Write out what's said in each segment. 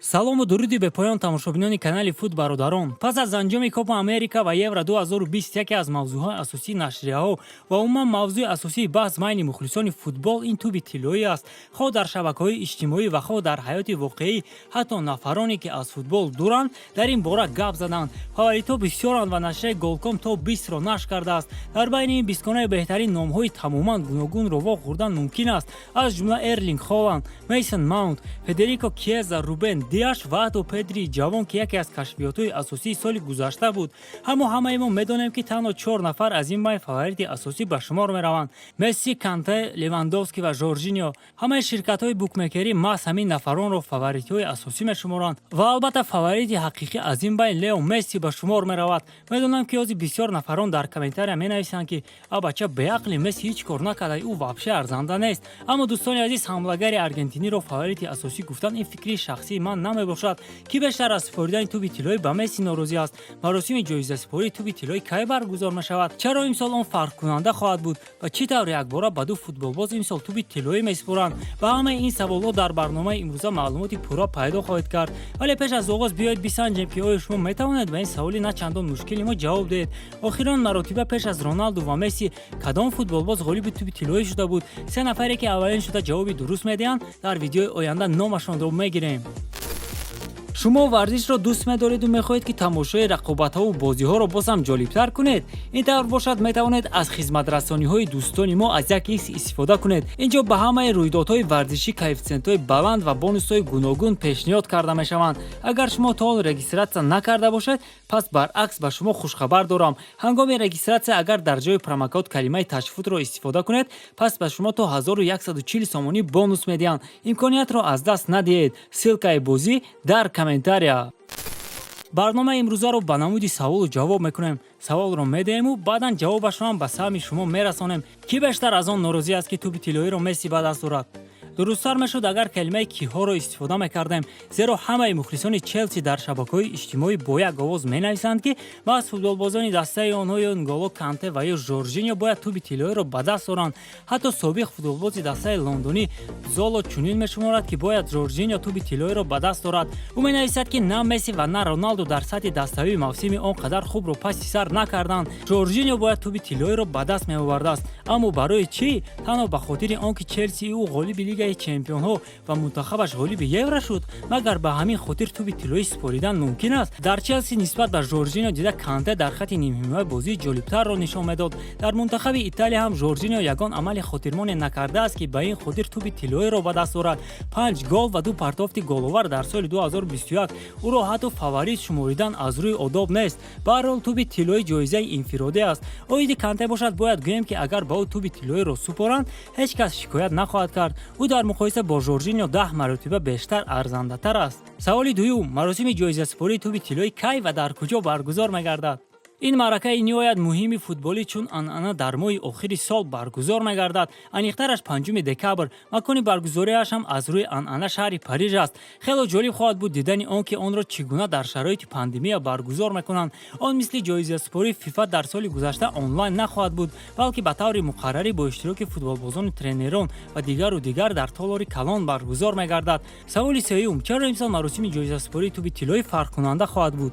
Салому дуруди бепоён, тамошобинони канали Фут, бародарон. Пас аз анҷоми Копа Америка ва Евро 2020 яке аз мавзӯъҳои асосии нашрияҳо ва умуман мавзӯи асосии баҳс байни мухлисони футбол ин тӯби тиллоӣ аст. Хоҳ дар шабакаҳои иҷтимоӣ ва хоҳ дар ҳаёти воқеӣ, ҳатто нафароне, ки аз футбол дуранд, дар ин бора гап заданд. Фаворитҳо бисёранд ва нашрияи Голком топ 20-ро нашр кардааст. Дар байни ин бистгонаи беҳтарин номҳои тамоман гуногунро вохӯрдан мумкин аст, аз ҷумла Эрлинг Холанд, Мейсон Маунт, Федерико Кьеза, Рубен Диаш ва ҳатто Педри ҷавон, ки яке аз кашфиётҳои асосии соли гузашта буд. Аммо ҳамаи мо медонем, ки танҳо чор нафар аз ин байн фаворити асосӣ ба шумор мераванд: Месси, Канте, Левандовски ва Жоржиньо. Ҳамаи ширкатҳои букмекерӣ маҳз ҳамин нафаронро фаворитҳои асосӣ мешуморанд ва албатта фаворити ҳақиқӣ аз ин байн Лео Месси ба шумор меравад. Медонам, ки ҳозир бисёр нафарон дар комментария менависанд, ки а бача беақли, Месси ҳеҷ кор накарда, ӯ вообще арзанда нест. Аммо, дӯстони азиз, ҳамлагари аргентиниро фаворити асосӣ гуфтан ин фикри шахсии ман намебошад. Ки бештар аз супоридани тӯби тиллоӣ ба Месси норозӣ аст? Маросими ҷоизасупории тӯби тиллоӣ кай баргузор мешавад? Чаро имсол он фарқкунанда хоҳад буд ва чӣ тавр якбора ба ду футболбоз имсол тӯби тиллоӣ месупоранд? Ба ҳамаи ин саволҳо дар барномаи имрӯза маълумоти пурра пайдо хоҳед кард. Вале пеш аз оғоз биёед бисанҷем, ки оё шумо метавонед ба ин саволи на чандон мушкили мо ҷавоб диҳед. Охирон маротиба пеш аз Роналду ва Месси кадом футболбоз ғолиби тӯби тиллоӣ шуда буд? Се нафаре, ки аввалин шуда ҷавоби дуруст медиҳанд, дар видеои оянда номашонро мегирем. Шумо варзишро дӯст медореду мехоҳед, ки тамошои рақобатҳову бозиҳоро боз ҳам ҷолибтар кунед? Ин тавр бошад, метавонед аз хизматрасониҳои дӯстони мо аз як икс истифода кунед. Ин ҷо ба ҳамаи рӯйдодҳои варзишӣ коэффитсиентҳои баланд ва бонусҳои гуногун пешниҳод карда мешаванд. Агар шумо то ҳол регистратсия накарда бошед, пас баръакс ба шумо хушхабар дорам. Ҳангоми регистратсия агар дар ҷои промокод калимаи ташфутро истифода кунед, пас ба шумо то 1140 сомонӣ бонус медиҳанд. Имкониятро аз даст надиҳед. Ссылкаи бозӣ дар комментария. Барномаи имрӯзаро ба намуди саволу ҷавоб мекунем. Саволро медиҳему баъдан ҷавобашро ҳам ба саҳми шумо мерасонем. Кӣ бештар аз он норозӣ аст, ки тӯби тиллоиро Месси ба даст дорад? Дурусттар мешуд, агар калимаи киҳоро истифода мекардем, зеро ҳамаи мухлисони Челси дар шабакаҳои иҷтимоӣ бо як овоз менависанд, ки маҳз футболбозони дастаи онҳо ё Нголо Канте ва ё Жоржиньо бояд тӯби тиллоиро ба даст оранд. Ҳатто собиқ футболбози дастаи лондонӣ Золо чунин мешуморад, ки бояд Жоржиньо тӯби тиллоиро ба даст орад. Ӯ менависад, ки на Месси ва на Роналду дар сатҳи даставии мавсими он қадар хубро пасти сар накарданд. Жоржиньо бояд тӯби тиллоиро ба даст меовардааст. Аммо барои чӣ? Танҳо ба хотири он ки Челсии ӯ ғолиби Лигаи чемпионҳо ва мунтахабаш ғолиби Евро шуд? Магар ба ҳамин хотир тӯби тиллоӣ супоридан мумкин аст? Дар Челси нисбат ба Жоржиньо дида Канте дар хатти нимҳимоя бозии ҷолибтарро нишон медод. Дар мунтахаби Италия ҳам Жоржиньо ягон амали хотирмоне накардааст, ки ба ин хотир тӯби тиллоиро ба даст орад. Панҷ гол ва ду партофти головар дар соли 2021. Ӯро ҳатто фаворит шуморидан аз рӯи одоб нест. Баҳрҳол, тӯби тиллоӣ ҷоизаи инфиродӣ аст. Оиди Канте бошад, бояд гӯем, ки агар ба ӯ тӯби тиллоиро супоранд, ҳеҷ кас шикоят нахоҳад кард. Ӯ дар муқоиса бо Жоржиньо 10 маротиба бештар арзандатар аст. Саволи дуюм: маросими ҷоизасупории тӯби тиллоӣ кай ва дар куҷо баргузор мегардад? Ин маъракаи ниҳоят муҳими футболӣ чун анъана дар моҳи охири сол баргузор мегардад, аниқтараш 5 декабр. Макони баргузориаш ҳам аз рӯи анъана шаҳри Париж аст. Хело ҷолиб хоҳад буд дидани он, ки онро чӣ гуна дар шароити пандемия баргузор мекунанд. Он мисли ҷоизасупории ФИФА дар соли гузашта онлайн нахоҳад буд, балки ба таври муқаррарӣ бо иштироки футболбозону тренерон ва дигару дигар дар толори калон баргузор мегардад. Саволи сеюм: чаро имсол маросими ҷоизасупории тӯби тиллоӣ фарқкунанда хоҳад буд?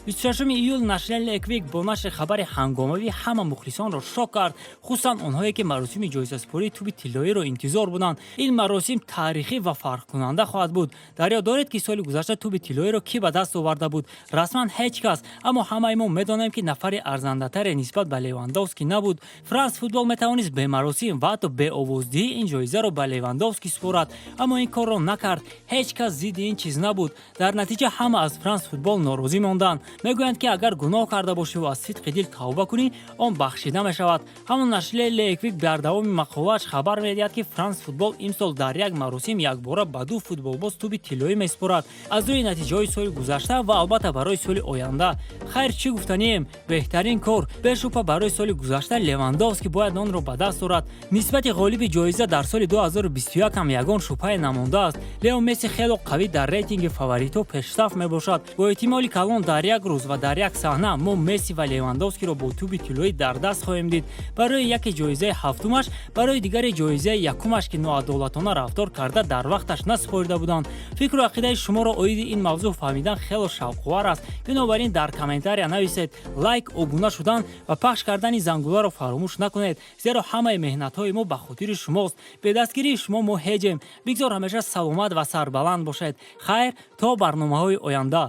26 июл нашрияи Леквик бо нашри хабари ҳангомавӣ ҳама мухлисонро шок кард, хусусан онҳое, ки маросими ҷоизасупории тӯби тиллоиро интизор буданд. Ин маросим таърихӣ ва фарқкунанда хоҳад буд. Дар ёд доред, ки соли гузашта тӯби тиллоиро кӣ ба даст оварда буд? Расман ҳеҷ кас, аммо ҳамаи мо медонем, ки нафари арзандатаре нисбат ба Левандовский набуд. Франс Футбол метавонист бемаросим ва ҳатто беовоздиҳӣ ин ҷоизаро ба Левандовский супорад, аммо ин корро накард. Ҳеҷ кас зидди ин чиз набуд. Дар натиҷа ҳама аз Франс Футбол норозӣ монданд. Мегӯянд, ки агар гуноҳ карда бошиву аз сидқи дил тавба кунӣ, он бахшида мешавад. Ҳамон нашрияи Леквик дар давоми мақолааш хабар медиҳад, ки Франс Футбол имсол дар як маросим якбора ба ду футболбоз тӯби тиллоӣ месупорад, аз рӯи натиҷаҳои соли гузашта ва албатта барои соли оянда. Хайр, чӣ гуфтанием? Беҳтарин кор. Бешубҳа, барои соли гузашта Левандовский бояд онро ба даст орад. Нисбати ғолиби ҷоиза дар соли 2021 ҳам ягон шубҳае намондааст. Лео Месси хело қавӣ дар рейтинги фаворитҳо пешсаф мебошад. Бо эҳтимоли калон дар як Рӯз ва дар як саҳна мо Месси ва Левандовскиро бо тӯби тиллоӣ дар даст хоҳем дид. Барои яке ҷоизаи ҳафтумаш, барои дигаре ҷоизаи якумаш, ки ноадолатона рафтор карда, дар вақташ насупорида буданд. Фикру ақидаи шуморо оиди ин мавзӯъ фаҳмидан хело шавқовар аст. Бинобар ин дар комментария нависед. Лайк, обуна шудан ва пахш кардани зангуларо фаромӯш накунед, зеро ҳамаи меҳнатҳои мо ба хотири шумост. Бе дастгирии шумо мо ҳеҷем. Бигзор ҳамеша саломат ва сарбаланд бошед. Хайр, то барномаҳои оянда.